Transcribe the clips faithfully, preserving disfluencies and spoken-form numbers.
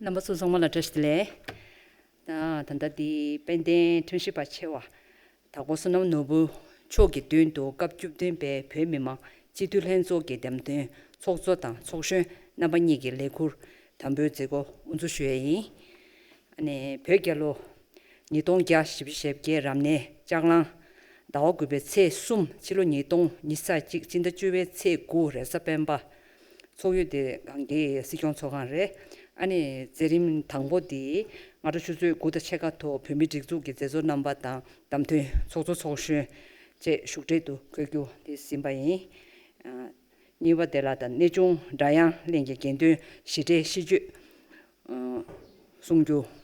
རྣམ་པ་ཚོ་ཚང་མ་ལ་བཀྲ་ཤིས་བདེ་ལེགས། ད་ད་ལྟ་འདི་དཔལ་ལྡན་ཁྲིམས་ཞིབ་པ་ཆེ་བ་དྭགས་པོ་བསོད་ནམས་ནོར་བུ་མཆོག་གི་མདུན་དུ་སྐབས་བཅུ་བདུན་པའི་བོད་མི་མང་སྤྱི་འཐུས་ལྷན་ཚོགས་ཀྱི་འདེམས་ཐོན་ཚོགས་གཙོ་དང་ཚོགས་གཞོན་རྣམ་པ་གཉིས་ཀྱི་ལས་འཁུར་དམ་འབུལ་མཛད་སྒོ་དབུ་འཛུགས་ཞུ་ཡས་ཡིན། ཨ་ནི་བོད་རྒྱལ་ལོ་ཉིས་སྟོང་བརྒྱ་བཞི་བཅུ་ཞེ་བརྒྱད་རབ་གནས་ལྕགས་གླང་ཟླ་བ་དགུ་པའི་ཚེས་གསུམ་ཕྱི་ལོ་ཉིས་སྟོང་ཉི་ཤུ་རྩ་གཅིག་སྤྱི་ཟླ་བཅུ་པའི་ཚེས་དགུ་རེས་གཟའ་སྤེན་པ། ཚོགས་ཡུལ་དེ་གངས་སྐྱིད་སྲིད་སྐྱོང་ཚོགས་ཁང་རེད། ཨ་ནི་མཛད་རིམ་དང་པོ་དེ་སྔ་དྲོ་ཆུ་ཚོད་དགུ་དང་ཕྱེད་ཀ་ཐོག་བོད་མིའི་སྒྲིག་འཛུགས་ཀྱི་མཛད་གཙོ་རྣམ་པ་དང་བདམས་ཐོན་ཚོགས་གཙོ་ཚོགས་གཞོན་བཅས་བཞུགས་གྲལ་དུ་འཁོད་རྒྱུ་དེ་ཟིན་པ་ཡིན། ཨ། གཉིས་པ་དེ་ལ་ད་གནས་ཆུང་སྒྲ་དབྱངས་གླིང་གི་དགེ་འདུན་ཞི་བདེའི་ཤིས་བརྗོད་གསུང་རྒྱུ།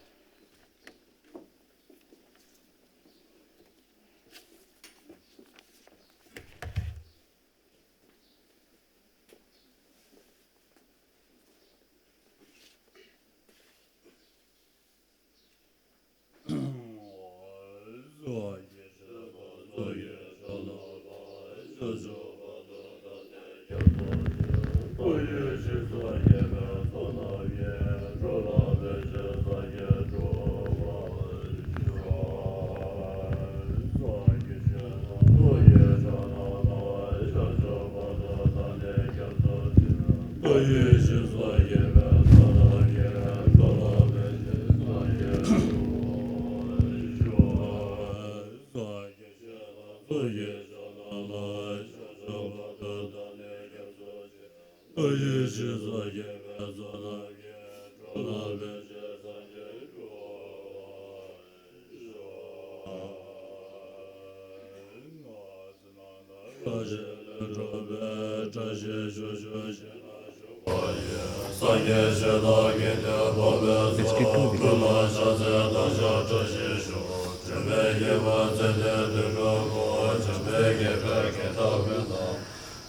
སངས་རྒྱས་ཆོས་བདག་གི་ཐེག་པ་པའི་ཚོགས། ཀུན་ལ་ཕྱག་འཚལ་བདག་ཅག་བཀྲ་ཤིས་ཤོག། འདྲེན་པའི་བགེགས་པ་ཚེ་འདས་དུད་འགྲོའི་བུ། འཇོམས་པའི་བགེགས་སྐྲག་གི་མཐའ་ཀུན་དག།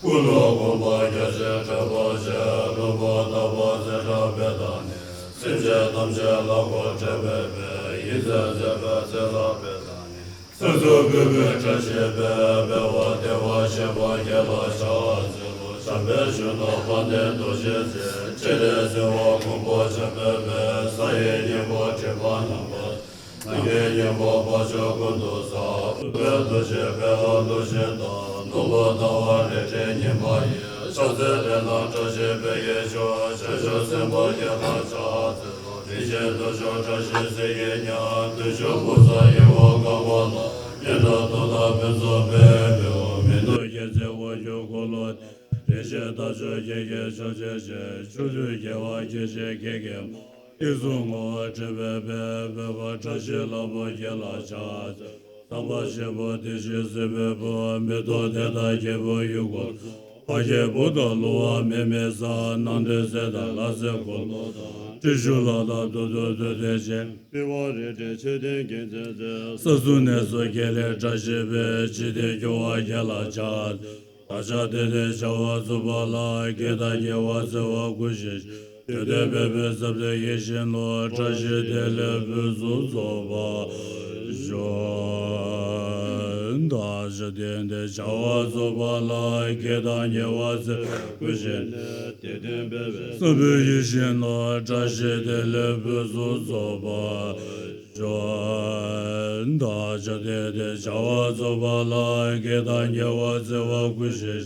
ཀུན་ལ་གོམས་པ་རྒྱ་ཆེར་སྤྲད་པར་བྱ། ལུང་པ་དག་པ་ཚེ་རབས་པའི་བདག་ཉིད། སེམས་ཅན་ཐམས་ཅད་ལ་མགོ་བྲེགས་པའི་ཕན། ཡིད་ཚིམ་མཛད་པའི་ཚེ་རབས་པའི་བདག་ཉིད། སེམས་གསོ་བུ་མོའི་བཀྲ་ཤིས་པའི། འཕེལ་བ་བདེ་བར་གཤེགས་པ་དགེ་ལ་ཕྱག་འཚལ་ལོ། འཇམ་དཔལ་གཞོན་ནུ་དཔལ་ལྡན་རྡོ་རྗེའི་ཚེ། སྤྱན་རས་གཟིགས་དབང་ཀུན་པོ་འཇམ་པའི་དཔལ། གསང་བའི་སྙིང་པོ་སྒྲིབ་པ་རྣམ་པར། ནམ་མཁའི་སྙིང་པོ་དཔལ་མཆོག་ཀུན་ཏུ་གསལ། ཨུཏྤལ་རྡོ་རྗེ་འཕེལ་བ་རྡོ་རྗེ་དང་། ནོར་བུ་ཟླ་བ་རལ་གྲིའི་ཉི་མ་ཡིས། ཕྱག་འཚལ་དེ་ལ་བཀྲ་ཤིས་དཔལ་གྱི་མཆོག། བྱང་ཆུབ་སེམས་དཔའ་དགེ་ལ་ཕྱག་འཚལ་ལོ། རིན་ཆེན་དུར་ཁྲོད་བཀྲ་ཤིས་གཟི་གིས་ཉར། བདུད་ཕྱོགས་བུ་ཚ་ཡི་འོག་གང་བ་ལ། གཉན་འདྲེ་གདོན་དང་ཕུན་ཚོགས་འཕེལ་བའི་འོག། མི་སྡུག་བརྒྱད་ཚེ་དབང་ཕྱུག་འཁོར་ལོ་སྟེ། རིན་ཆེན་རྟ་མཆོག་བརྒྱད་ཀྱིས་ཕྱག་བྱ་ཞིང་། ཕྱོགས་དུས་རྒྱལ་བ་རྒྱལ་བྱེད་བགེགས་ཀྱི་དམག། དབྱིངས་སུ་བསྔོ་བ་བསྒྲུབ་པའི་དཔལ། འབོད་སྒོ་བཀྲ་ཤིས་ལྷ་མོ་དགེ་ལ་ཕྱག་འཚལ། ཟམ་པ་ཆེན་པོ་བདེ་གཤེགས་སྲིད་པའི་བུ། མེ་ཏོག་དེ་དག་རྒྱལ་པོ་ཡུལ་ཀུན། འཕགས་སྐྱེས་བུ་དང་ཀླུ་དབང་མེ་མེ་བཟང་། སྣང་མཐའི་ཚེ་དང་ལྷ་སྲིན་འཁོར་ལོ་དང་། ཏྲེ་ཤུ་ལ་དང་དུ་དུ་དུ་སྟེ་ཆེ། པི་ཝ་རི་ཏྲི་མཆོད་རྟེན་གྱི་མཛེས་རྩལ། ས་གསུམ་གནས་སུ་དགེ་ལེགས་བཀྲ་ཤིས་པའི། འཇིག་རྟེན་སྐྱོང་བ་དགེ་ལ་ཕྱག་བདག་ཅག་དེང་འདིར་བྱ་བ་རྩོམ་པ་ལ། དགེ་དང་རྒྱལ་བ་བརྩེ་བ་སྐུ་བཞིན། དུས་མཐའི་བོད་པའི་ཟབ་དོན་ཡིད་བཞིན་ནོར། བཀྲ་ཤིས་བདེ་ལེགས་ཕུན་སུམ་ཚོགས་པར་ཤོག། བདག་ཅག་དེང་འདིར་བྱ་བ་རྩོམ་པ་ལ། དགེ་དང་རྒྱལ་བ་བརྩེ་བ་སྐུ་བཞིན། དུས་མཐའི་བོད་པའི་ཟབ་དོན་ཡིད་བཞིན་ནོར། བཀྲ་ཤིས་བདེ་ལེགས་ཕུན་སུམ་ཚོགས་པར་ཤོག། བདག་ཅག་དེང་འདིར་བྱ་བ་རྩོམ་པ་ལ། དགེ་དང་རྒྱལ་བ་བརྩེ་བ་སྐུ་བཞིན།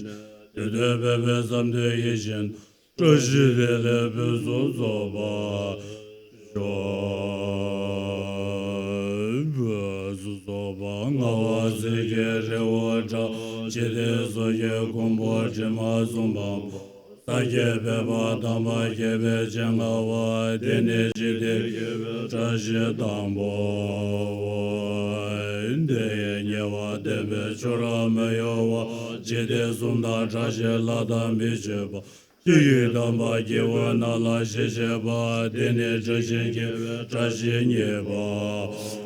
དུས་མཐའི་བོད་པའི་ཟབ་དོན་ཡིད་བཞིན། བཀྲ་ཤིས་བདེ་ལེགས་ཕུན་སུམ་ཚོགས་པར་ཤོག། ཕུན་སུམ་ཚོགས་པ་ལྔ་པ་ཚིག་གི་རི་བོ་འདྲ། འཇིག་རྟེན་གསུམ་གྱི་མགོན་པོ་དྲི་མ་གསུམ་པ། སངས་རྒྱས་འཕགས་པ་དམ་པ་དགྱེས་པའི་སྤྱན་སྔ་བ། དེ་ནི་འཇིག་རྟེན་དགེ་བའི་བཀྲ་ཤིས་དང་པོའོ། དེ་ཡི་ཉེ་བར་བསྟན་པའི་ཆོས་རབ་མི་གཡོ་བ། འཇིག་རྟེན་གསུམ་དང་བཀྲ་ཤིས་ལྷ་དང་མི་ཕྱེད་པ། ཆོས་ཀྱི་དམ་པ་དགེ་བའི་ནང་ལ་ཞེན་བྱེད་པ། དེ་ནི་བཀྲ་ཤིས་དགེ་བའི་བཀྲ་ཤིས་གཉིས་པའོ།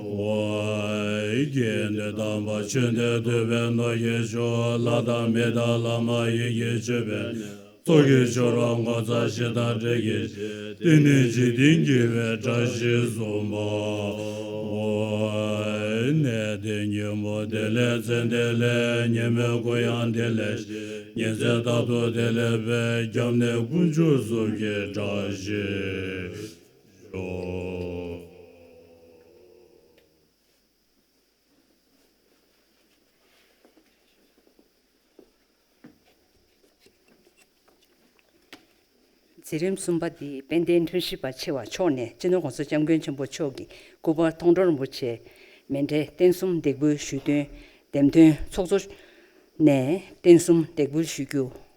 དགེ་འདུན་དམ་པ་ཆོས་འདི་ཐོས་པས་ནོར་གྱི་མཆོག། ལྷ་དང་མི་དང་བླ་མ་ཡིད་ཀྱིས་མཆོད་པས་ནི། ཚོགས་ཀྱི་མཆོག་རབ་ངོ་མཚར་ཞེ་དྲག་འབྲེལ་གྱིས་བཤད། དེ་ནི་འཇིག་རྟེན་དགེ་བའི་བཀྲ་ཤིས་གསུམ་པའོ། གནས་བརྟན་སྙིང་པོ་བདེ་ལེགས་ཚེ་བདེ་ལེགས། ཉེ་མོའི་གུ་ཡངས་བདེ་ལེགས་ཤིང་། ཉི་ཚེ་རྟག་ཏུ་བདེ་ལེགས་འཕེལ། སྐྱབས་གནས་དཀོན་མཆོག་གསུམ་གྱི་བཀྲ་ཤིས་ཤོག། མཛད་རིམ་གསུམ་པ་འདི་དཔལ་ལྡན་ཁྲིམས་ཞིབ་པ་ཆེ་བ་མཆོག་ནས་སྤྱི་ནོར་༸གོང་ས་༸སྐྱབས་མགོན་ཆེན་པོ་མཆོག་གི་སྐུ་པར་མཐོང་གྲོལ་རིན་པོ་ཆེ་མཎྜལ་རྟེན་གསུམ་འདེགས་འབུལ་ཞུས་དོན། འདེམས་ཐོན་ཚོགས་གཙོ་ནས་རྟེན་གསུམ་འདེགས་འབུལ་ཞུ་རྒྱུ།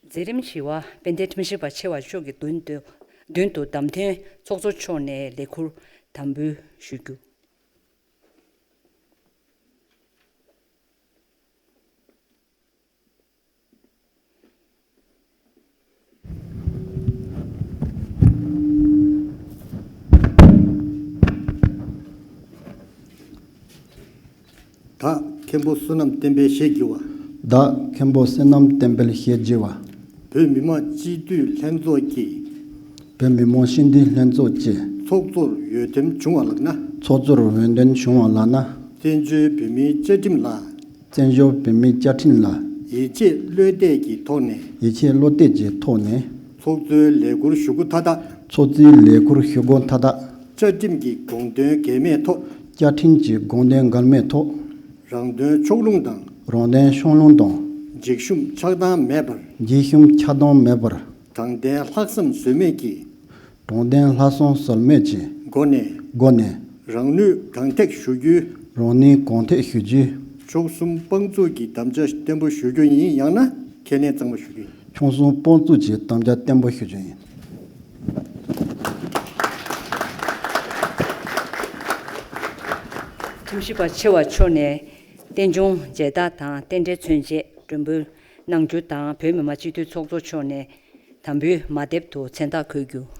མཛད་རིམ་བཞི་པ་དཔལ་ལྡན་ཁྲིམས་ཞིབ་པ་ཆེ་བ་མཆོག་གི་མདུན་དུ། མདུན་དུ་བདམས་ཐོན་ཚོགས་གཙོ་མཆོག་ནས་ལས་འཁུར་དམ་འབུལ་ཞུ་རྒྱུ། བདག་མཁན་པོ་བསོད་ནམས་བསྟན་འཕེལ་ཞེས་བགྱི་བ། བདག་མཁན་པོ་བསོད་ནམས་བསྟན་འཕེལ་ཞེས་བགྱི་བ། བོད་མི་མང་སྤྱི་འཐུས་ལྷན་ཚོགས་ཀྱི། བོད་མི་མང་སྤྱི་འཐུས་ལྷན་ཚོགས་ཀྱི། ཚོགས་གཙོར་འོས་འདེམས་བྱུང་བ་ལགས་ན། ཚོགས་གཙོར་འོས་འདེམས་བྱུང་བ་ལགས་ན། བཙན་བྱོལ་བོད་མིའི་བཅའ་ཁྲིམས་ལ། བཙན་བྱོལ་བོད་མིའི་བཅའ་ཁྲིམས་ལ། ཡིད་ཆེས་བློ་གཏད་ཀྱི་ཐོག་ནས། ཡིད་ཆེས་བློ་གཏད་ཀྱི་ཐོག་ནས། ཚོགས་གཙོའི་ལས་ཁུར་ཞུ་སྒོ་མཐའ་དག་ཚོགས་གཙོའི་ལས་ཁུར་ཞུ་སྒོ་མཐའ་དག་བཅའ་ཁྲིམས་ཀྱི་དགོངས་དོན་འགལ་མེད་ཐོག་བཅའ་ཁྲིམས་ཀྱི་དགོངས་དོན་འགལ་མེད་ཐོག་རང་དོན་ཕྱོགས་ལྷུང་དང་། རང་དོན་ཕྱོགས་ལྷུང་དང་། འཇིགས་ཞུམ་ཆགས་སྡང་མེད་པར། འཇིགས་ཞུམ་ཆགས་སྡང་མེད་པར། དྲང་བདེན་ལྷག་བསམ་ཟོལ་མེད་ཀྱིས། དྲང་བདེན་ལྷག་བསམ་ཟོལ་མེད་ཀྱི། སྒོ་ནས། སྒོ་ནས། རང་ནུས་གང་ཐེག་ཞུ་རྒྱུའི། རང་ནུས་གང་ཐེག་ཞུ་རྒྱུའི། མཆོག་གསུམ་དཔང་བཙུགས་ཀྱི་དམ་བཅའ་བརྟན་པོ་ཞུ་རྒྱུ་ཡིན། ཡང་ན་ཁས་ལེན་གཙང་མ་ཞུ་རྒྱུ་ཡིན། མཆོག་གསུམ་དཔང་བཙུགས་ཀྱི་དམ་བཅའ་བརྟན་པོ་ཞུ་རྒྱུ་ཡིན། ཁྲིམས་ཞིབ་པ་ཆེ་བ་མཆོག་ནས་རྟེན་འབྱུང་མཇལ་དར་དང་རྟེན་འབྲེལ་མཚོན་བྱེད་མགྲོན་འབོད་གནང་རྒྱུ་དང་། བོད་མི་མང་སྤྱི་འཐུས་ཚོགས་གཙོ་མཆོག་ནས་དམ་འབུལ་མ་དེབ་ཏུ་མཚན་རྟགས་འཁོད་རྒྱུ།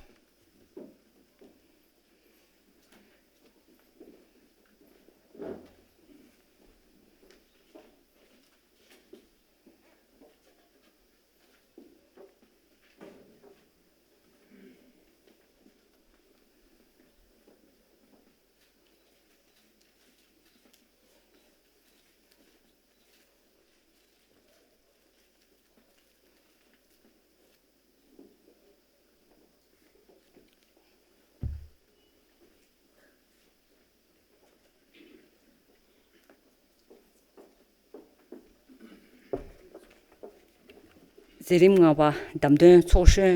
མཛད་རིམ་ལྔ་པ་བདམས་ཐོན་ཚོགས་གཞོན་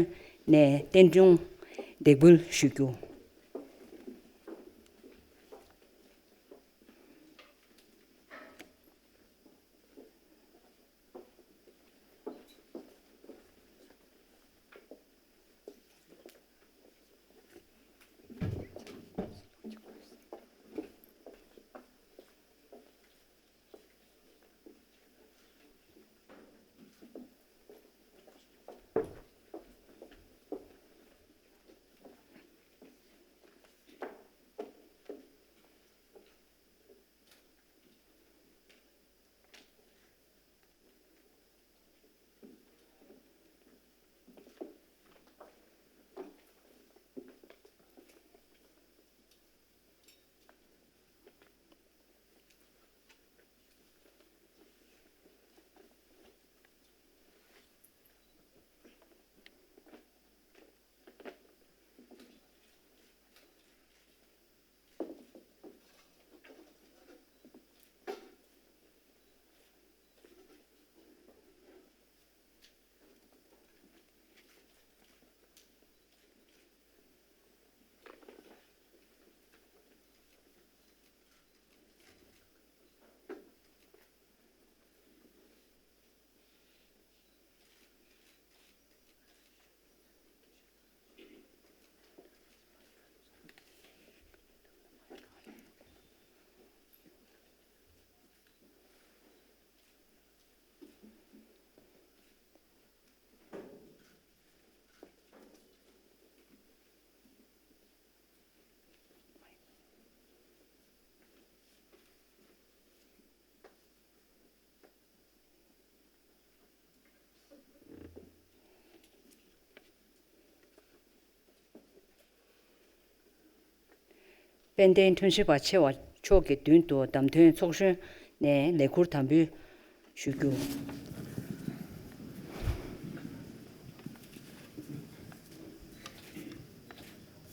ནས་རྟེན་འབྱུང་འདེགས་འབུལ་ཞུ་རྒྱུ། དཔལ་ལྡན་ཁྲིམས་ཞིབ་པ་ཆེ་བ་མཆོག་གི་མདུན་དུ་བདམས་ཐོན་ཚོགས་གཞོན་ནས་ལས་ཁུར་དམ་འབུལ་ཞུ་རྒྱུ།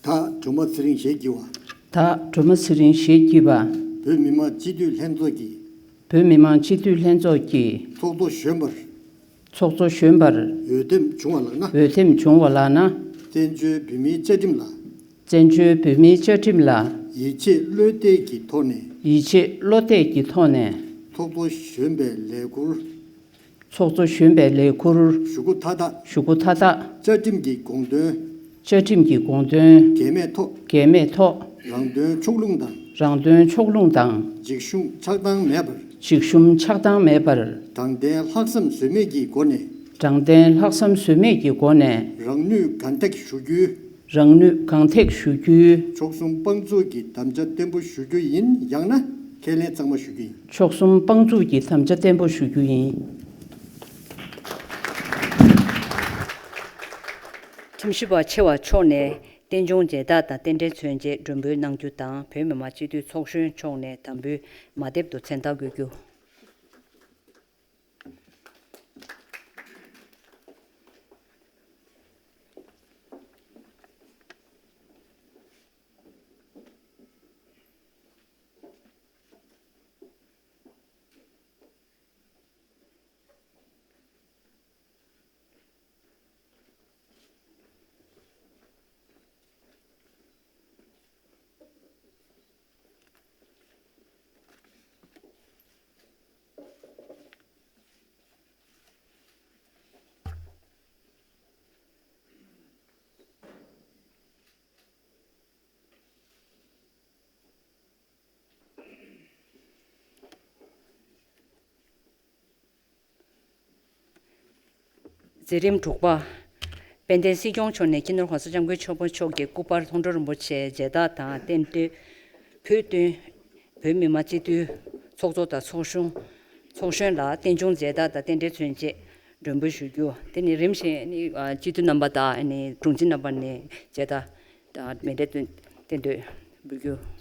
ད་སྒྲོལ་མ་ཚེ་རིང་ཞེས་བགྱི་བ། ད་སྒྲོལ་མ་ཚེ་རིང་ཞེས་བགྱི་བ། བོད་མི་མང་སྤྱི་འཐུས་ལྷན་ཚོགས་ཀྱི། བོད་མི་མང་སྤྱི་འཐུས་ལྷན་ཚོགས་ཀྱི། ཚོགས་གཙོ་གཞོན་པར། ཚོགས་གཙོ་གཞོན་པར། འོས་འདེམས་བྱུང་བ་ལགས་ན། འོས་འདེམས་བྱུང་བ་ལགས་ན། བཙན་བྱོལ་བོད་མིའི་བཅའ་ཁྲིམས་ལ། བཙན་བྱོལ་བོད་མིའི་བཅའ་ཁྲིམས་ལ། ཡིད་ཆེས་བློ་གཏད་ཀྱི་ཐོག་ནས། ཡིད་ཆེས་བློ་གཏད་ཀྱི་ཐོག་ནས། ཚོགས་གཙོ་གཞོན་པའི་ལས་ཁུར། ཚོགས་གཙོ་གཞོན་པའི་ལས་ཁུར། ཞུ་སྒོ་མཐའ་དག་ཞུ་སྒོ་མཐའ་དག་བཅའ་ཁྲིམས་ཀྱི་དགོངས་དོན། བཅའ་ཁྲིམས་ཀྱི་དགོངས་དོན། འགལ་མེད་ཐོག་འགལ་མེད་ཐོག་རང་དོན་ཕྱོགས་ལྷུང་དང་། རང་དོན་ཕྱོགས་ལྷུང་དང་། འཇིགས་ཞུམ་ཆགས་སྡང་མེད་པར། འཇིགས་ཞུམ་ཆགས་སྡང་མེད་པར། དྲང་བདེན་ལྷག་བསམ་ཟོལ་མེད་ཀྱི་སྒོ་ནས། དྲང་བདེན་ལྷག་བསམ་ཟོལ་མེད་ཀྱི་སྒོ་ནས། རང་ནུས་གང་ཐེག་ཞུ་རྒྱུའི། རང་ནུས་གང་ཐེག་ཞུ་རྒྱུའི། མཆོག་གསུམ་དཔང་བཙུགས་ཀྱི་དམ་བཅའ་བརྟན་པོ་ཞུ་རྒྱུ་ཡིན། ཡང་ན་ཁས་ལེན་གཙང་མ་ཞུ་རྒྱུ་ཡིན། མཆོག་གསུམ་དཔང་བཙུགས་ཀྱི་དམ་བཅའ་བརྟན་པོ་ཞུ་རྒྱུ་ཡིན། ཁྲིམས་ཞིབ་པ་ཆེ་བ་མཆོག་ནས་རྟེན་འབྱུང་མཇལ་དར་དང་རྟེན་འབྲེལ་མཚོན་བྱེད་མགྲོན་འབོད་གནང་རྒྱུ་དང་། བོད་མི་མང་སྤྱི་འཐུས་ཚོགས་གཞོན་མཆོག་ནས་དམ་འབུལ་མ་དེབ་ཏུ་མཚན་རྟགས་འགོད་རྒྱུ། མཛད་རིམ་དྲུག་པ། དཔལ་ལྡན་སྲིད་སྐྱོང་མཆོག་ནས་སྤྱི་ནོར་༸གོང་ས་༸སྐྱབས་མགོན་ཆེན་པོ་མཆོག་གི་སྐུ་པར་མཐོང་གྲོལ་རིན་པོ་ཆེ་མཇལ་དར་དང་རྟེན་འབྲེལ་འབུལ་བཏོན། བོད་མི་མང་སྤྱི་འཐུས་ཚོགས་གཙོ་དང་ཚོགས་གཞོན། ཚོགས་གཞོན་ལ་རྟེན་འབྱུང་མཇལ་དར་དང་རྟེན་འབྲེལ་མཚོན་བྱེད་མགྲོན་འབོད་ཞུ་རྒྱུ། དེ་ནས་རིམ་བཞིན་ནི་སྤྱི་འཐུས་རྣམ་པ་དང་ནི་དྲུང་ཆེ་རྣམ་པ་ནས་མཇལ་དར་དང་མེ་མདའི་རྟེན་འབུལ་རྒྱུ།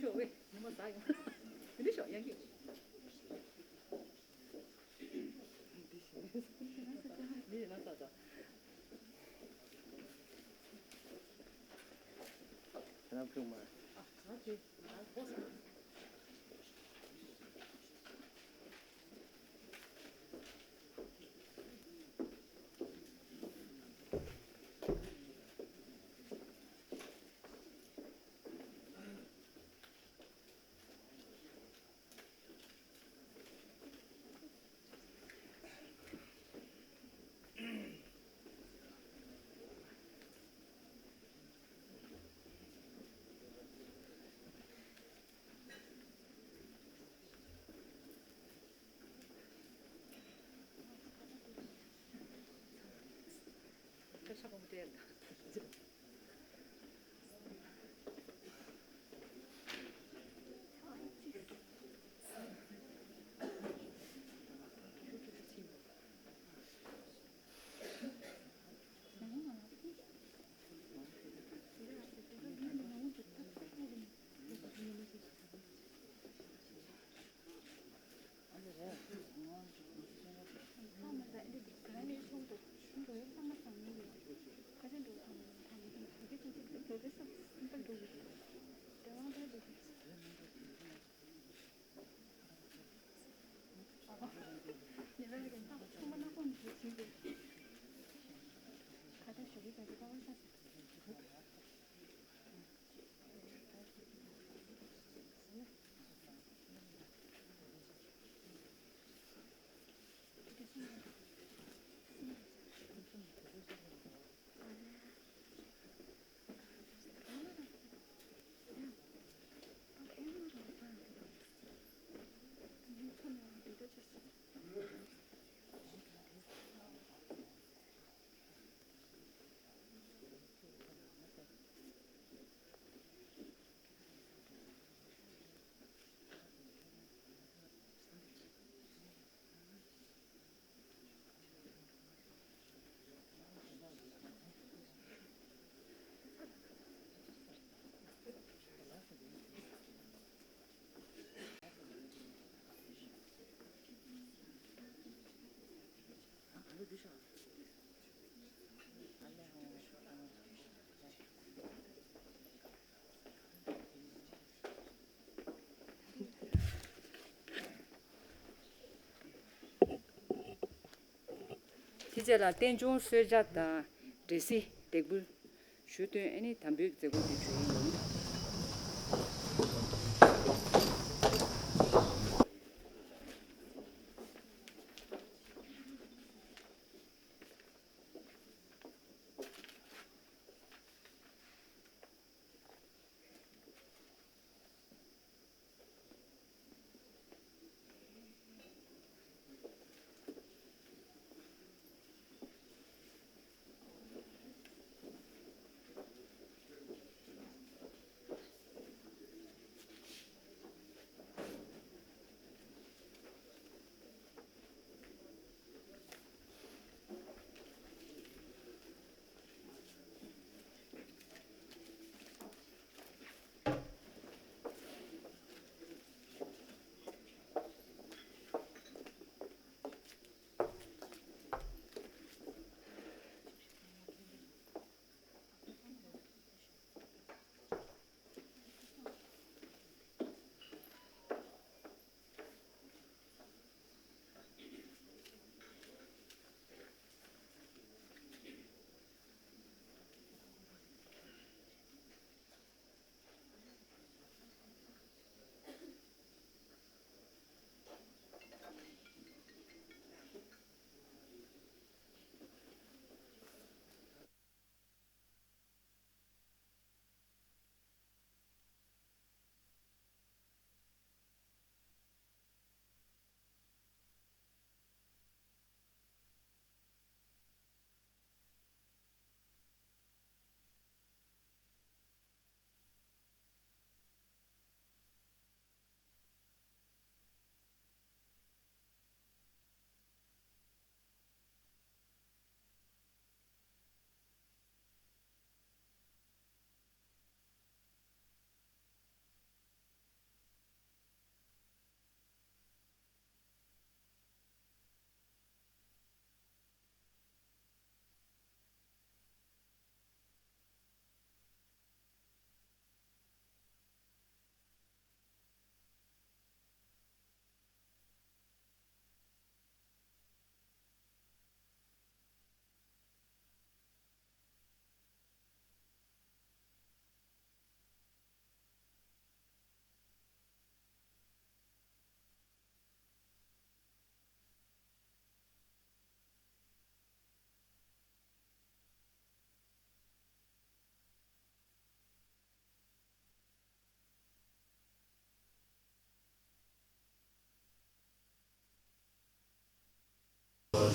ཤོག་ཝེ། ཉི་མ་ཟ་ཡོང་། འདི་ཤོག་ཡང་གི། འདི་ཡིན་ན་ས་ས། ཁྱེད་རང་ཕུག་མ། ཨ་ང་དེ་ང་ཕོ་ས། དེ་རྗེས་ལ་རྟེན་འབྱུང་གསོལ་ཇ་དང་འབྲས་སིལ་འདེགས་འབུལ་ཞུ་དོན་ཨ་ནི་དམ་འབུལ་གྱི་མཛད་སྒོ་དེ་གྲོལ་ཡིན།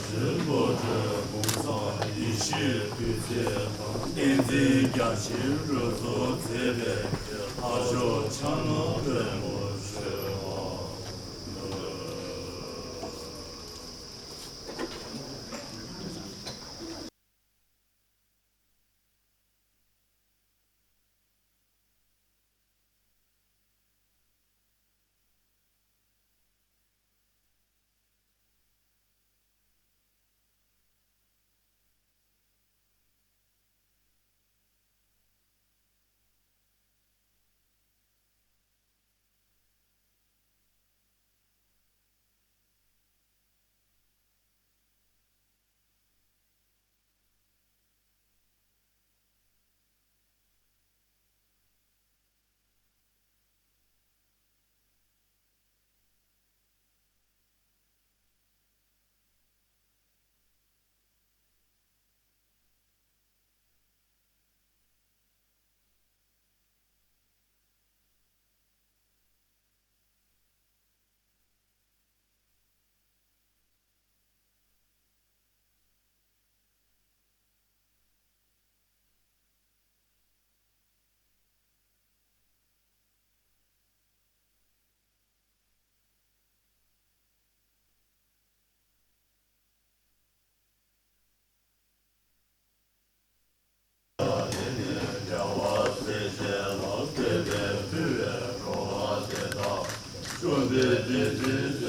ཆེན་པོ་གྲོལ་གུང་སངས་ཡེ་ཤེས་སྐུ་ཚེ་དང་། བསྟན་འཛིན་རྒྱ་ཆེན་རུ་ཚོགས་མཛད་པའི་ལྷ་མཆོག་ཕྱག་ན་པདྨོ་གྲོལ་བ།